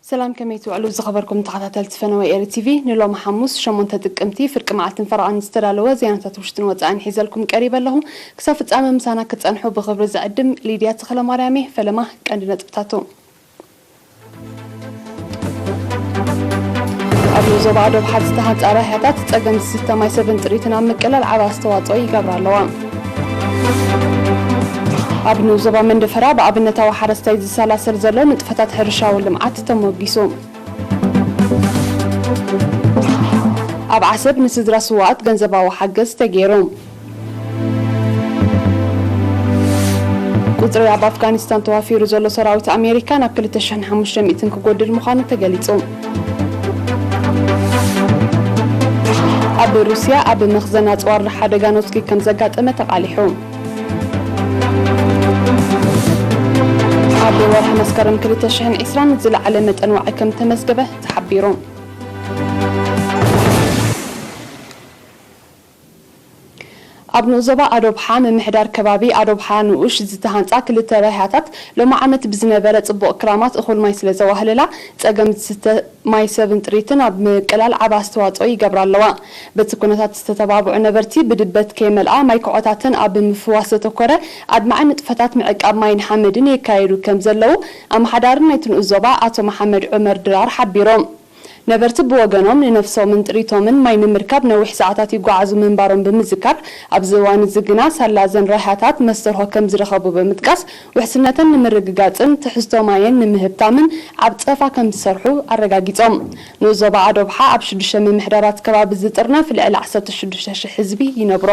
ሰላም፣ ከመይ ትውዕሉ ዝኸበርኩም ተኸታተልቲ ፈነወ ኤሪ ቲቪ? ንሎሚ ሓሙስ ሸሞንተ ጥቅምቲ ፍርቂ መዓልትን ፈረቓን ዝተዳለወ ዜናታት ውሽጥን ወጻእን ሒዘልኩም ቀሪበ ኣለኹ። ክሳብ ፍጻመ ምሳና ክትጸንሑ ብኽብሪ ዝዕድም ሊድያ ተኽለማርያም እየ። ፈለማ ቀንዲ ነጥብታቱ። ኣብ ዞባ ኣዶብ ሓድ ዝተሃንጻ ራህያታት ጸገም ዝስተ ማይ ሰብን ጥሪትን ኣብ ምቅላል ዓቢ ኣስተዋጽኦ ይገብራ ኣለዋ። ኣብ ንኡስ ዞባ መንደፈራ ብኣብነታዊ ሓረስታይ ዝሰላሰል ዘሎ ንጥፈታት ሕርሻዊ ልምዓት ተሞጊሱ። ኣብ ዓሰብ ንስድራ ስውኣት ገንዘባዊ ሓገዝ ተገይሩ። ቁጽሪ ኣብ ኣፍጋኒስታን ተዋፊሩ ዘሎ ሰራዊት ኣሜሪካ ናብ ክልተ ሽሕን ሓሙሽተ ሚእትን ክጎድል ምዃኑ ተገሊጹ። ኣብ ሩስያ ኣብ መኽዘን ኣጽዋር ሓደጋ ኖስኪ ከም ዘጋጠመ ተቓሊሑ። ኣብ ወርሒ መስከረም ክልተ ሽሕን ዕስራን ዝለዓለ መጠን ዋዒ ከም ተመዝገበ ተሓቢሩ። ኣብ ንኡስ ዞባ ኣዶብሓ ምምሕዳር ከባቢ ኣዶብሓ ንኡሽ ዝተሃንጻ ክልተ ራህያታት ሎሚ ዓመት ብዝነበረ ጽቡቕ ክራማት እኹል ማይ ስለ ዘዋህለላ፣ ጸገም ዝስተ ማይ ሰብን ጥሪትን ኣብ ምቅላል ዓቢ ኣስተዋጽኦ ይገብራ ኣለዋ። በቲ ኩነታት ዝተተባብዑ ነበርቲ ብድበት ከይመልኣ ማይ ክዖታትን ኣብ ምፍዋስ ዘተኮረ ኣድማዒ ንጥፈታት ምዕቃብ ማይን ሓመድን የካየዱ ከም ዘለዉ ኣመሓዳሪ ናይቲ ንኡስ ዞባ ኣቶ መሓመድ ዑመር ድራር ሓቢሮም። ነበርቲ ብወገኖም ንነፍሶምን ጥሪቶምን ማይ ንምርካብ ነዊሕ ሰዓታት ይጓዓዙ ምንባሮም ብምዝካር፣ ኣብዚ እዋን እዚ ግና ሳላ እዘን ራህያታት መስተርሆ ከም ዝረኸቡ ብምጥቃስ፣ ውሕስነተን ንምርግጋጽን ትሕዝቶ ማየን ንምህብታምን ኣብ ጸፋ ከም ዝሰርሑ ኣረጋጊጾም። ንኡስ ዞባ ኣዶብሓ ኣብ ሽዱሽተ ምምሕዳራት ከባቢ ዝጥርነፍ ልዕሊ ዓሰርተ ሽዱሽተ ሽሕ ህዝቢ ይነብሮ።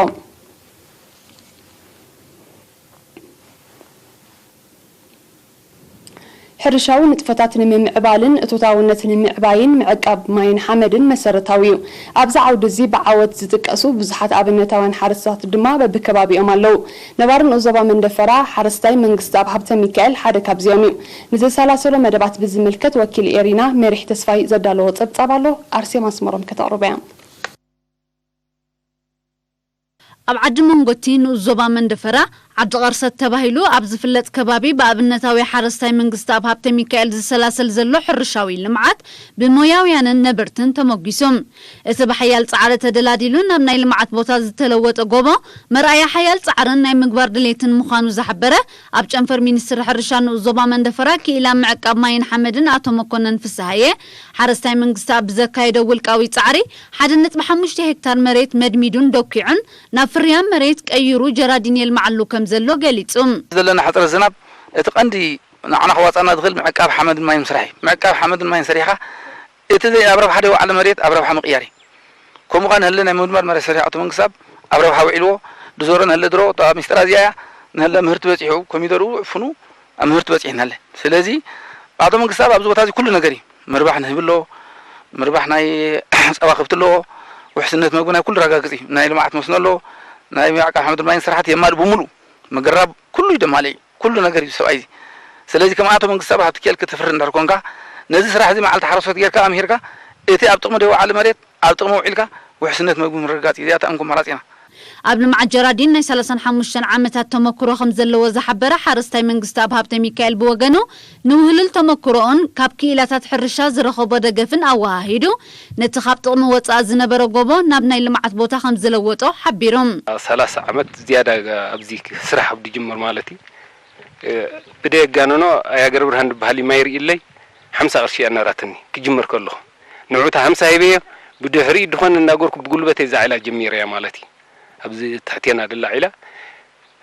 ሕርሻዊ ንጥፈታት ንምምዕባልን እቶታውነት ንምዕባይን ምዕቃብ ማይን ሓመድን መሰረታዊ እዩ። ኣብዚ ዓውዲ እዚ ብዓወት ዝጥቀሱ ብዙሓት ኣብነታውያን ሓረስቶት ድማ በብከባቢኦም ኣለዉ። ነባሪ ንኡስ ዞባ መንደፈራ ሓረስታይ መንግስትኣብ ሃብተሚካኤል ሓደ ካብዚኦም እዩ። ንዝሰላሰሎ መደባት ብዝምልከት ወኪል ኤሪና መሪሕ ተስፋይ ዘዳለዎ ጸብጻብ ኣሎ። ኣርሴማ ኣስመሮም ከተቕርቦ እያ። ኣብ ዓዲ መንጎቲ ንኡስ ዞባ መንደፈራ ዓዲ ቐርሰት ተባሂሉ ኣብ ዝፍለጥ ከባቢ ብኣብነታዊ ሓረስታይ መንግስትኣብ ሃብተሚካኤል ዝሰላሰል ዘሎ ሕርሻዊ ልምዓት ብሞያውያንን ነበርትን ተሞጊሱ። እቲ ብሓያል ጻዕሪ ተደላዲሉ ናብ ናይ ልምዓት ቦታ ዝተለወጠ ጎቦ መርኣያ ሓያል ጻዕርን ናይ ምግባር ድሌትን ምዃኑ ዝሓበረ ኣብ ጨንፈር ሚኒስትሪ ሕርሻ ንኡስ ዞባ መንደፈራ ክኢላ ምዕቃብ ማይን ሓመድን ኣቶ መኮነን ፍስሃየ፣ ሓረስታይ መንግስትኣብ ብዘካየዶ ውልቃዊ ጻዕሪ ሓደ ነጥቢ ሓሙሽተ ሄክታር መሬት መድሚዱን ደኲዑን ናብ ፍርያም መሬት ቀይሩ ጀራዲን የልምዓሉ ከም ዘሎ ገሊጹ። ዘለና ሕጽረት ዝናብ እቲ ቀንዲ ንዓና ከዋጻና ዝኽእል ምዕቃብ ሓመድን ማይን ምስራሕ እዩ። ምዕቃብ ሓመድን ማይን ሰሪሕኻ እቲ ዘይ ኣብ ረብሓ ደይወዓለ መሬት ኣብ ረብሓ ምቕያር እዩ። ከምኡ ኸኣ ንህለ ናይ ምድማር መሬት ሰሪሕ ኣቶ መንግስኣብ ኣብ ረብሓ ውዒልዎ፣ ድዞረ ንህለ ድሮ፣ እታ ሚስጥራ እዚኣ እያ። ንህለ ምህርቲ በጺሑ፣ ኮሚደሩ፣ ዕፉኑ ኣብ ምህርቲ በጺሑ ንህለ። ስለዚ ኣቶ መንግስኣብ ኣብዚ ቦታ እዚ ኩሉ ነገር እዩ። ምርባሕ ንህቢ ኣለዎ፣ ምርባሕ ናይ ጸባ ከብቲ ኣለዎ፣ ውሕስነት መግቢ ናይ ኩሉ ረጋግጽ እዩ። ናይ ልምዓት መስኖ ኣለዎ፣ ናይ ምዕቃብ ሓመድን ማይን ስራሕቲ የማልእ ብምሉእ። ምግራብ ኩሉ እዩ ደማልእ እዩ። ኩሉ ነገር እዩ ሰብኣይ እዚ። ስለዚ ከም ኣቶ መንግስኣብ ሃብተሚካኤል ክትፍርድ እንድሕር ኮንካ፣ ነዚ ስራሕ እዚ መዓልቲ ሓረስቶት ጌርካ ኣምሂርካ፣ እቲ ኣብ ጥቕሚ ደይወዓለ መሬት ኣብ ጥቕሚ ኣውዒልካ ውሕስነት መግቢ ምርግጋጽ እዩ። እዚኣ እታ እንኮ ኣማራጺና። ኣብ ልምዓት ጀራዲን ናይ ሰላሳን ሓሙሽተን ዓመታት ተመክሮ ከም ዘለዎ ዝሓበረ ሓረስታይ መንግስትኣብ ሃብተሚካኤል ብወገኑ፣ ንውህሉል ተመክሮኡን ካብ ክኢላታት ሕርሻ ዝረኸቦ ደገፍን ኣወሃሂዱ፣ ነቲ ካብ ጥቕሚ ወጻኢ ዝነበረ ጎቦ ናብ ናይ ልምዓት ቦታ ከም ዝለወጦ ሓቢሩ። ሰላሳ ዓመት ዝያዳ ኣብዚ ስራሕ ኣብ ዝጅምር ማለት እዩ። እ፣ ብደየጋንኖ ኣያ ገረብርሃን ዝበሃል እዩ ማይ ርእይለይ፣ ሓምሳ ቅርሺ እያ ነራትኒ ክጅምር ከለኹ። ንዑ እታ ሓምሳ ሂበዮ፣ ብድሕሪኡ ድኾነ እናገርኩ ብጉልበተይ እዛ ዒላ ጀሚረያ ማለት እዩ። ኣብዚ ትሕቴና ደላ ዒላ፣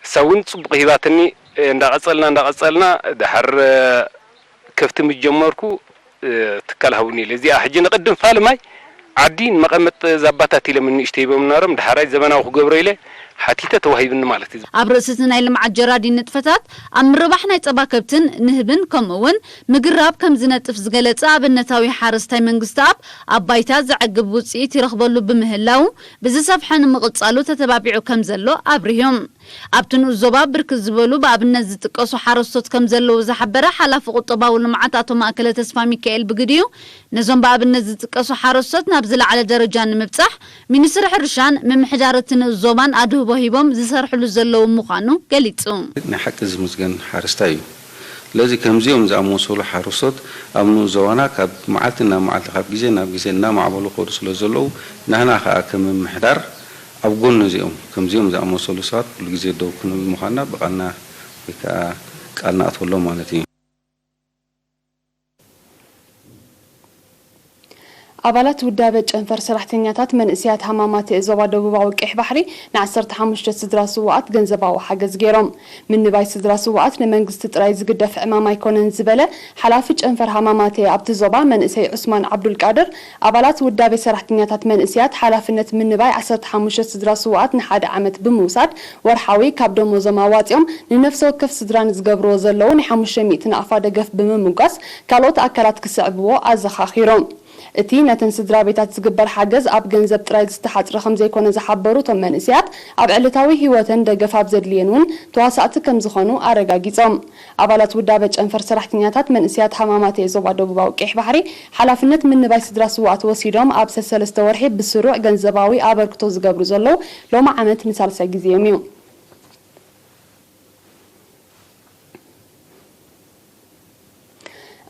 እሳ እውን ጽቡቕ ሂባትኒ፣ እ፣ እንዳቐጸልና፣ እንዳቐጸልና፣ ደሓር፣ እ፣ ከብቲ ምስ ጀመርኩ፣ እ፣ ትካል ሃቡኒ ኢለ። እዚኣ ሕጂ ንቕድም ፋል ማይ ዓዲ ንመቐመጢ ዛባታት ኢሎም ንእሽተይ ሂቦም ነሮም፣ ደሓራይ ዘመናዊ ክገብሮ ኢለ ሓቲተ ተዋሂብኒ ማለት እዩ። ኣብ ርእሲ እቲ ናይ ልምዓት ጀራዲን ንጥፈታት፣ ኣብ ምርባሕ ናይ ጸባ ከብትን ንህብን ከምኡ እውን ምግራብ ከም ዝነጥፍ ዝገለጸ ኣብነታዊ ሓረስታይ መንግስትኣብ፣ ኣብ ባይታ ዘዕግብ ውጽኢት ይረኽበሉ ብምህላዉ፣ ብዝሰፍሐ ንምቕጻሉ ተተባቢዑ ከም ዘሎ ኣብሪሁ። ኣብቲ ንኡስ ዞባ ብርክት ዝበሉ ብኣብነት ዝጥቀሱ ሓረስቶት ከም ዘለዉ ዝሓበረ ሓላፊ ቁጠባዊ ልምዓት ኣቶ ማእከለ ተስፋሚካኤል ብግዲኡ፣ ነዞም ብኣብነት ዝጥቀሱ ሓረስቶት ናብ ዝለዓለ ደረጃ ንምብጻሕ ሚኒስትሪ ሕርሻን ምምሕዳር እቲ ንኡስ ዞባን ኣድህቦ ሂቦም ዝሰርሕሉ ዘለዉ ምዃኑ ገሊጹ። ናይ ሓቂ ዝምስገን ሓረስታይ እዩ። ስለዚ ከምዚኦም ዝኣመሰሉ ሓረስቶት ኣብ ንኡስ ዞባና ካብ መዓልቲ ናብ መዓልቲ፣ ካብ ግዜ ናብ ግዜ እናማዕበሉ ክኸዱ ስለ ዘለዉ፣ ንሕና ከኣ ከም ምምሕዳር ኣብ ጎኒ እዚኦም፣ ከምዚኦም ዝኣመሰሉ ሰባት ኩሉ ግዜ ደው ክንብል ምዃንና ብቓልና ወይ ከኣ ቃል ንኣትወሎም ማለት እዩ። ኣባላት ውዳበ ጨንፈር ሰራሕተኛታት መንእሰያት ሃማማተ ዞባ ደቡባዊ ቀይሕ ባሕሪ ንዓሰርተ ሓሙሽተ ስድራ ስዉኣት ገንዘባዊ ሓገዝ ገይሮም። ምንባይ ስድራ ስዉኣት ንመንግስቲ ጥራይ ዝግደፍ ዕማም ኣይኮነን ዝበለ ሓላፊ ጨንፈር ሃማማተ ኣብቲ ዞባ መንእሰይ ዑስማን ዓብዱልቃድር፣ ኣባላት ውዳቤ ሰራሕተኛታት መንእሰያት ሓላፍነት ምንባይ ዓሰርተ ሓሙሽተ ስድራ ስዉኣት ንሓደ ዓመት ብምውሳድ ወርሓዊ ካብ ደሞዞም ኣዋጺኦም ንነፍሲ ወከፍ ስድራ ንዝገብርዎ ዘለዉ ናይ ሓሙሽተ ሚእቲ ናቕፋ ደገፍ ብምምጓስ ካልኦት ኣካላት ክስዕብዎ ኣዘኻኺሮም። እቲ ነተን ስድራ ቤታት ዝግበር ሓገዝ ኣብ ገንዘብ ጥራይ ዝተሓጽረ ከም ዘይኮነ ዝሓበሩ እቶም መንእሰያት፣ ኣብ ዕለታዊ ህይወተን ደገፍ ኣብ ዘድልየን እውን ተዋሳእቲ ከም ዝኾኑ ኣረጋጊጾም። ኣባላት ውዳበ ጨንፈር ሰራሕተኛታት መንእሰያት ሃማማተ ዞባ ደቡባዊ ቀይሕ ባሕሪ ሓላፍነት ምንባይ ስድራ ስዉኣት ወሲዶም ኣብ ሰሰለስተ ወርሒ ብስሩዕ ገንዘባዊ ኣበርክቶ ዝገብሩ ዘለዉ ሎሚ ዓመት ንሳልሳይ ግዜኦም እዩ።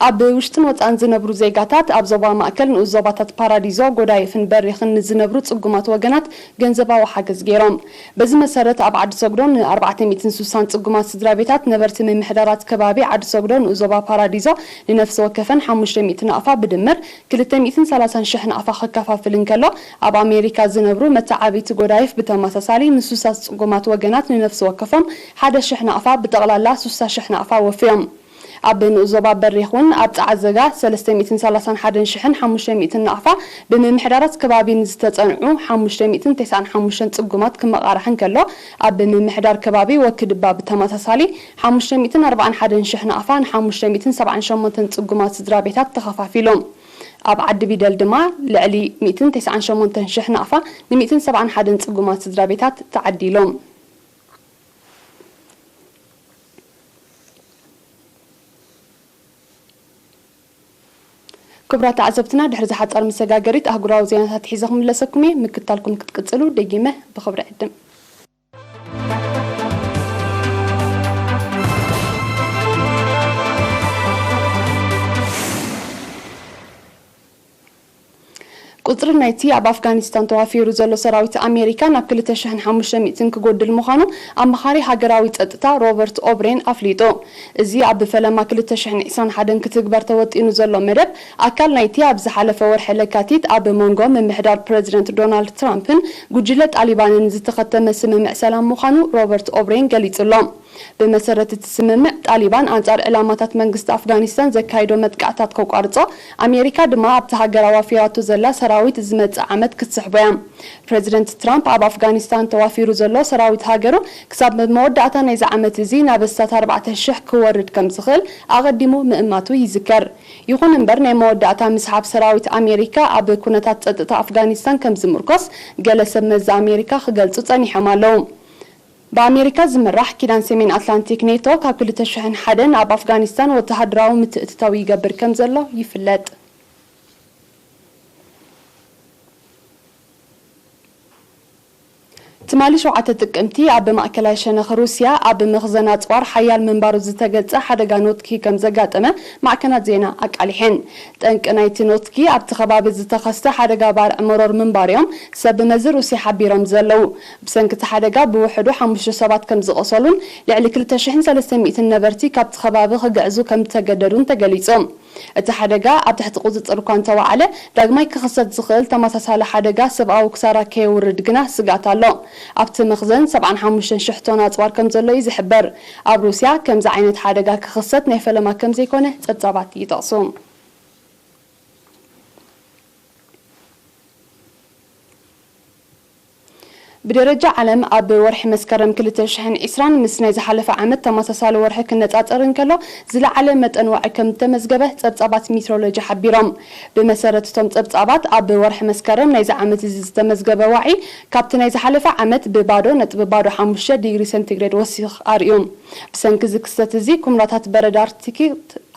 ኣብ ውሽጥን ወጻእን ዝነብሩ ዜጋታት ኣብ ዞባ ማእከል ንኡስ ዞባታት ፓራዲዞ፣ ጎዳይፍን በሪኽን ንዝነብሩ ጽጉማት ወገናት ገንዘባዊ ሓገዝ ገይሮም። በዚ መሰረት ኣብ ዓዲ ሰግዶ ን ኣርባዕተ ሚእትን ስሳን ጽጉማት ስድራ ቤታት ነበርቲ ምምሕዳራት ከባቢ ዓዲ ሰግዶ ንኡስ ዞባ ፓራዲዞ ንነፍሲ ወከፈን ሓሙሽተ ሚእቲ ናቕፋ ብድምር ክልተ ሚእትን ሰላሳን ሽሕ ናቕፋ ከከፋፍል እንከሎ፣ ኣብ ኣሜሪካ ዝነብሩ መተዓብይቲ ጎዳይፍ ብተመሳሳሊ ንሱሳት ጽጉማት ወገናት ንነፍሲ ወከፎም ሓደ ሽሕ ናቕፋ ብጠቕላላ ሱሳ ሽሕ ናቕፋ ወፍዮም። ኣብ ንኡስ ዞባ በሪኽ እውን ኣብ ጸዓዘጋ ሰለስተ ሚእትን ሰላሳን ሓደን ሽሕን ሓሙሽተ ሚእትን ናቕፋ ብምምሕዳራት ከባቢ ንዝተጸንዑ ሓሙሽተ ሚእትን ተስዓን ሓሙሽተን ጽጉማት ክመቓራሕ እንከሎ፣ ኣብ ምምሕዳር ከባቢ ወክድባ ብተመሳሳሊ ሓሙሽተ ሚእትን ኣርባዓን ሓደን ሽሕ ናቕፋ ንሓሙሽተ ሚእትን ሰብዓን ሸሞንተን ጽጉማት ስድራ ቤታት ተኸፋፊሉ። ኣብ ዓዲ ቢደል ድማ ልዕሊ ሚእትን ተስዓን ሸሞንተን ሽሕ ናቕፋ ንሚእትን ሰብዓን ሓደን ጽጉማት ስድራ ቤታት ተዓዲሎም። ክቡራት ተዓዘብትና፣ ድሕሪ ዝሓጸር መሰጋገሪት ኣህጉራዊ ዜናታት ሒዘ ክምለሰኩም እየ። ምክታልኩም ክትቅጽሉ ደጊመ ብኽብሪ ዕድም። ቁጽሪ ናይቲ ኣብ ኣፍጋኒስታን ተዋፊሩ ዘሎ ሰራዊት ኣሜሪካ ናብ ክልተ ሽሕን ሓሙሽተ ሚእትን ክጎድል ምዃኑ ኣማኻሪ ሃገራዊ ጸጥታ ሮበርት ኦብሬን ኣፍሊጡ። እዚ ኣብ ፈለማ ክልተ ሽሕን ዕስራን ሓደን ክትግበር ተወጢኑ ዘሎ መደብ፣ ኣካል ናይቲ ኣብ ዝሓለፈ ወርሒ ለካቲት ኣብ መንጎ ምምሕዳር ፕረዚደንት ዶናልድ ትራምፕን ጉጅለ ጣሊባንን ዝተኸተመ ስምምዕ ሰላም ምዃኑ ሮበርት ኦብሬን ገሊጹ ኣሎ። ብመሰረት እቲ ስምምዕ፣ ጣሊባን ኣንጻር ዕላማታት መንግስቲ ኣፍጋኒስታን ዘካይዶ መጥቃዕታት ከቋርጾ፣ ኣሜሪካ ድማ ኣብቲ ሃገር ኣዋፊራቶ ዘላ ሰራዊት ዝመጽእ ዓመት ክትስሕቦ እያ። ፕረዚደንት ትራምፕ ኣብ ኣፍጋኒስታን ተዋፊሩ ዘሎ ሰራዊት ሃገሩ ክሳብ መወዳእታ ናይዚ ዓመት እዚ ናብ ኣስታት ኣርባዕተ ሽሕ ክወርድ ከም ዝኽእል ኣቐዲሙ ምእማቱ ይዝከር። ይኹን እምበር፣ ናይ መወዳእታ ምስሓብ ሰራዊት ኣሜሪካ ኣብ ኩነታት ጸጥታ ኣፍጋኒስታን ከም ዝምርኮስ ገለ ሰብ መዚ ኣሜሪካ ክገልጹ ጸኒሖም ኣለዉ። ብኣሜሪካ ዝምራሕ ኪዳን ሰሜን ኣትላንቲክ ኔቶ ካብ ክልተ ሽሕን ሓደን ኣብ ኣፍጋኒስታን ወተሃደራዊ ምትእትታው ይገብር ከም ዘሎ ይፍለጥ። ትማሊ ሸውዓተ ጥቅምቲ ኣብ ማእከላይ ሸነኽ ሩስያ ኣብ መኽዘን ኣጽዋር ሓያል ምንባሩ ዝተገልጸ ሓደጋ ኖትኪ ከም ዘጋጠመ ማዕከናት ዜና ኣቃሊሐን። ጠንቂ ናይቲ ኖትኪ ኣብቲ ከባቢ ዝተኸስተ ሓደጋ ባርዕ መሮር ምንባር'ዮም ሰብ መዚ ሩስያ ሓቢሮም ዘለዉ። ብሰንኪ እቲ ሓደጋ ብውሕዱ ሓሙሽተ ሰባት ከም ዝቖሰሉን ልዕሊ ክልተ ሽሕን ሰለስተ ሚእትን ነበርቲ ካብቲ ከባቢ ክግዕዙ ከም ዝተገደዱን ተገሊጹ። እቲ ሓደጋ ኣብ ትሕቲ ቁጽጽር እኳ እንተወዓለ፣ ዳግማይ ክኽሰት ዝኽእል ተመሳሳሊ ሓደጋ ሰብኣዊ ክሳራ ከየውርድ ግና ስግኣት ኣሎ። ኣብቲ መኽዘን ሰብዓን ሓሙሽተን ሽሕ ቶን ኣጽዋር ከም ዘሎ እዩ ዝሕበር። ኣብ ሩስያ ከምዚ ዓይነት ሓደጋ ክኽሰት ናይ ፈለማ ከም ዘይኮነ ጸብጻባት ይጠቕሱ። ብደረጃ ዓለም ኣብ ወርሒ መስከረም ክልተ ሽሕን ዕስራን ምስ ናይ ዝሓለፈ ዓመት ተመሳሳሊ ወርሒ ክነጻጸር እንከሎ ዝለዓለ መጠን ዋዒ ከም እተመዝገበ ጸብጻባት ሜትሮሎጂ ሓቢሮም። ብመሰረት እቶም ጸብጻባት ኣብ ወርሒ መስከረም ናይዚ ዓመት እዚ ዝተመዝገበ ዋዒ ካብቲ ናይ ዝሓለፈ ዓመት ብባዶ ነጥቢ ባዶ ሓሙሽተ ዲግሪ ሴንቲግሬድ ወሲኽ ኣርእዩ። ብሰንኪ እዚ ክስተት እዚ ኩምራታት በረድ ኣርክቲክ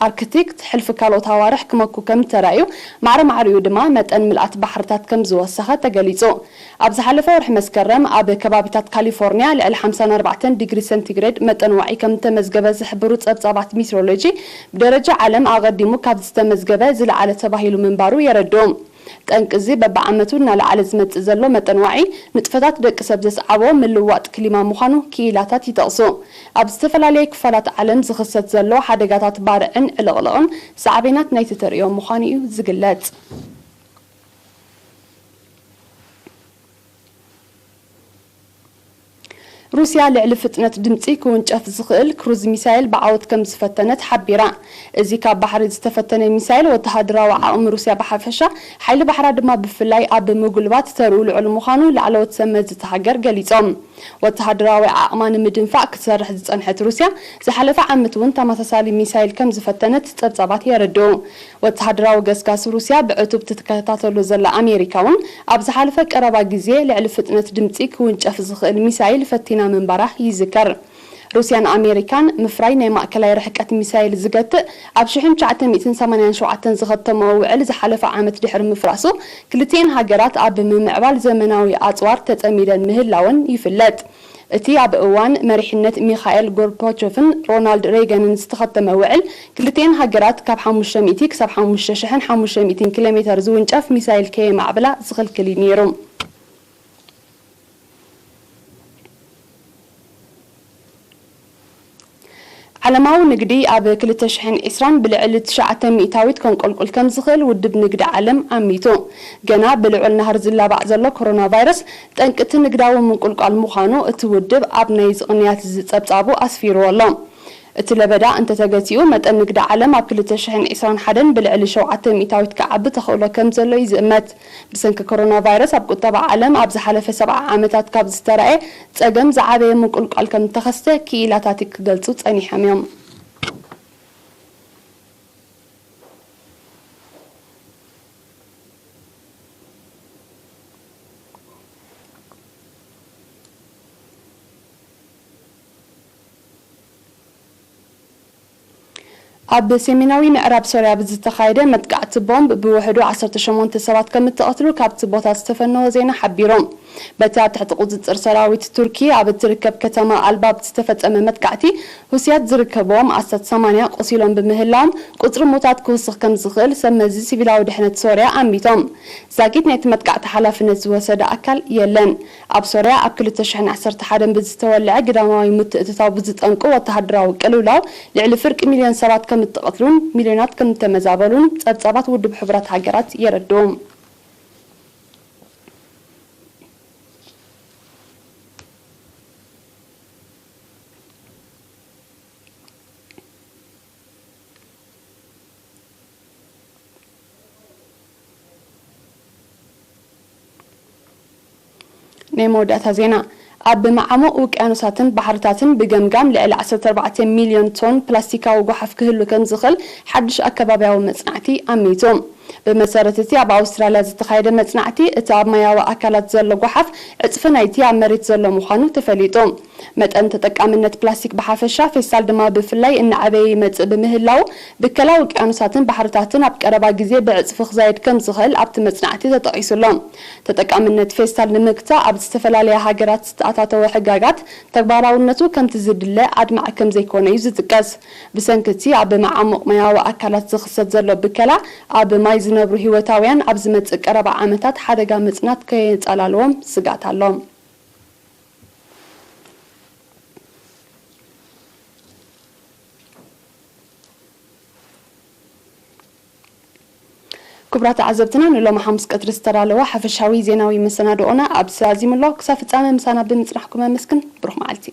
ኣርክቲክ ሕልፊ ካልኦት ኣዋርሕ ክመኩ ከም እተራእዩ፣ ማዕረ ማዕሪኡ ድማ መጠን ምልኣት ባሕርታት ከም ዝወሰኸ ተገሊጹ። ኣብ ዝሓለፈ ወርሒ መስከረም ኣብ ከባቢታት ካሊፎርኒያ ልዕሊ ሓምሳን ኣርባዕተን ዲግሪ ሰንቲግሬድ መጠን ዋዒ ከም እተመዝገበ ዝሕብሩ ጸብጻባት ሜትሮሎጂ፣ ብደረጃ ዓለም ኣቐዲሙ ካብ ዝተመዝገበ ዝለዓለ ተባሂሉ ምንባሩ የረድኡ። ጠንቂ እዚ በብዓመቱ እናለዓለ ዝመጽእ ዘሎ መጠን ዋዒ፣ ንጥፈታት ደቂ ሰብ ዘስዓቦ ምልዋጥ ክሊማ ምዃኑ ክኢላታት ይጠቕሱ። ኣብ ዝተፈላለየ ክፋላት ዓለም ዝኽሰት ዘሎ ሓደጋታት ባርዕን ዕልቕልቕን ሳዕቤናት ናይቲ ተርእዮ ምዃኑ እዩ ዝግለጽ። ሩስያ ልዕሊ ፍጥነት ድምጺ ክውንጨፍ ዝኽእል ክሩዝ ሚሳይል ብዓወት ከም ዝፈተነት ሓቢራ። እዚ ካብ ባሕሪ ዝተፈተነ ሚሳይል፣ ወተሃደራዊ ዓቕሚ ሩስያ ብሓፈሻ፣ ሓይሊ ባሕራ ድማ ብፍላይ ኣብ ምጉልባት ተርኡ ልዑል ምዃኑ ላዕለዎት ሰብ መዚ እታ ሃገር ገሊጾም። ወተሃደራዊ ዓቕማ ንምድንፋዕ ክትሰርሕ ዝጸንሐት ሩስያ፣ ዝሓለፈ ዓመት እውን ተመሳሳሊ ሚሳይል ከም ዝፈተነት ጸብጻባት የረድኡ። ወተሃደራዊ ገስጋስ ሩስያ ብዕቱብ ትከታተሎ ዘላ ኣሜሪካ እውን፣ ኣብ ዝሓለፈ ቀረባ ግዜ ልዕሊ ፍጥነት ድምጺ ክውንጨፍ ዝኽእል ሚሳይል ፈቲና ምንባራ ይዝከር። ሩስያን ኣሜሪካን ምፍራይ ናይ ማእከላይ ርሕቀት ሚሳይል ዝገትእ ኣብ ሽሕን ትሽዓተ ሚእትን ሰማንያን ሸውዓተን ዝኸተመኦ ውዕል ዝሓለፈ ዓመት ድሕሪ ምፍራሱ፣ ክልቲኤን ሃገራት ኣብ ምምዕባል ዘመናዊ ኣጽዋር ተጸሚደን ምህላወን ይፍለጥ። እቲ ኣብ እዋን መሪሕነት ሚኻኤል ጎርባቾቭን ሮናልድ ሬገንን ዝተኸተመ ውዕል፣ ክልቲኤን ሃገራት ካብ ሓሙሽተ ሚእቲ ክሳብ ሓሙሽተ ሽሕን ሓሙሽተ ሚእትን ኪሎ ሜተር ዝውንጨፍ ሚሳይል ከየማዕብላ ዝኽልክል እዩ ነይሩ። ዓለማዊ ንግዲ ኣብ ክልተ ሽሕን ዕስራን ብልዕሊ ትሽዓተ ሚእታዊት ከንቆልቁል ከም ዝኽእል ውድብ ንግዲ ዓለም ኣሚቱ። ገና ብልዑል ናህሪ ዝላባዕ ዘሎ ኮሮና ቫይረስ ጠንቂ እቲ ንግዳዊ ምንቁልቋል ምዃኑ እቲ ውድብ ኣብ ናይ እዚ ቅንያት እዚ ጸብጻቡ ኣስፊርዎ ኣሎ። እቲ ለበዳ እንተተገቲኡ፣ መጠን ንግዲ ዓለም ኣብ ክልተ ሽሕን ዕስራን ሓደን ብልዕሊ ሸውዓተ ሚእታዊት ክዓቢ ተኽእሎ ከም ዘሎ እዩ ዝእመት። ብሰንኪ ኮሮና ቫይረስ ኣብ ቁጠባ ዓለም ኣብ ዝሓለፈ ሰብዓ ዓመታት ካብ ዝተራእየ ጸገም ዝዓበየ ምንቁልቋል ከም እተኸስተ ክኢላታት ክገልጹ ጸኒሖም እዮም። ኣብ ሰሜናዊ ምዕራብ ሶርያ ብዝተኻየደ መጥቃዕቲ ቦምብ ብውሕዱ ዓሰርተ ሸሞንተ ሰባት ከም እተቐትሉ ካብቲ ቦታ ዝተፈነወ ዜና ሓቢሩ። በቲ ኣብ ትሕቲ ቁጽጽር ሰራዊት ቱርኪ ኣብ እትርከብ ከተማ ኣልባብ ዝተፈጸመ መጥቃዕቲ፣ ሁሲያት ዝርከብዎም ኣስታት ሰማንያ ቆሲሎም ብምህላዎም፣ ቁጽሪ ሙታት ክውስኽ ከም ዝኽእል ሰብ መዚ ሲቪላዊ ድሕነት ሶርያ ኣሚቶም። ዛጊት ናይቲ መጥቃዕቲ ሓላፍነት ዝወሰደ ኣካል የለን። ኣብ ሶርያ ኣብ ክልተ ሽሕን ዓሰርተ ሓደን ብዝተወልዐ ግዳማዊ ምትእትታው ብዝጠንቁ ወተሃደራዊ ቅልውላው፣ ልዕሊ ፍርቂ ሚልዮን ሰባት ከም እተቐትሉን ሚልዮናት ከም እተመዛበሉን ጸብጻባት ውድብ ሕቡራት ሃገራት የረድኡ። ናይ መወዳእታ ዜና። ኣብ መዓሙቕ ውቅያኖሳትን ባሕርታትን ብገምጋም ልዕሊ ዓሰርተ ኣርባዕተ ሚልዮን ቶን ፕላስቲካዊ ጓሓፍ ክህሉ ከም ዝኽእል ሓድሽ ኣከባብያዊ መጽናዕቲ ኣሚቱ። ብመሰረት እቲ ኣብ ኣውስትራልያ ዝተኻየደ መጽናዕቲ፣ እቲ ኣብ ማያዊ ኣካላት ዘሎ ጓሓፍ ዕጽፊ ናይቲ ኣብ መሬት ዘሎ ምዃኑ ተፈሊጡ። መጠን ተጠቃምነት ፕላስቲክ ብሓፈሻ፣ ፌስታል ድማ ብፍላይ እናዓበየ ይመጽእ ብምህላው፣ ብከላ ውቅያኖሳትን ባሕርታትን ኣብ ቀረባ ግዜ ብዕጽፊ ክዛየድ ከም ዝኽእል ኣብቲ መጽናዕቲ ተጠቒሱ ኣሎ። ተጠቃምነት ፌስታል ንምግታእ ኣብ ዝተፈላለያ ሃገራት ዝተኣታተወ ሕጋጋት፣ ተግባራውነቱ ከምቲ ዝድለ ኣድማዒ ከም ዘይኮነ እዩ ዝጥቀስ። ብሰንኪ እቲ ኣብ መዓሙቕ ማያዊ ኣካላት ዝኽሰት ዘሎ ብከላ፣ ኣብ ማይ ዝነብሩ ህይወታውያን ኣብ ዝመጽእ ቀረባ ዓመታት ሓደጋ ምጽናት ከየንጸላልዎም ስግኣት ኣሎ። ክቡራት ተዓዘብትና፣ ንሎሚ ሓሙስ ቀትሪ ዝተዳለወ ሓፈሻዊ ዜናዊ መሰናድኦና ኣብዚ ተዛዚሙ ኣሎ። ክሳብ ፍጻመ ምሳና ብምጽናሕኩም ኣመስግን። ብሩኽ መዓልቲ።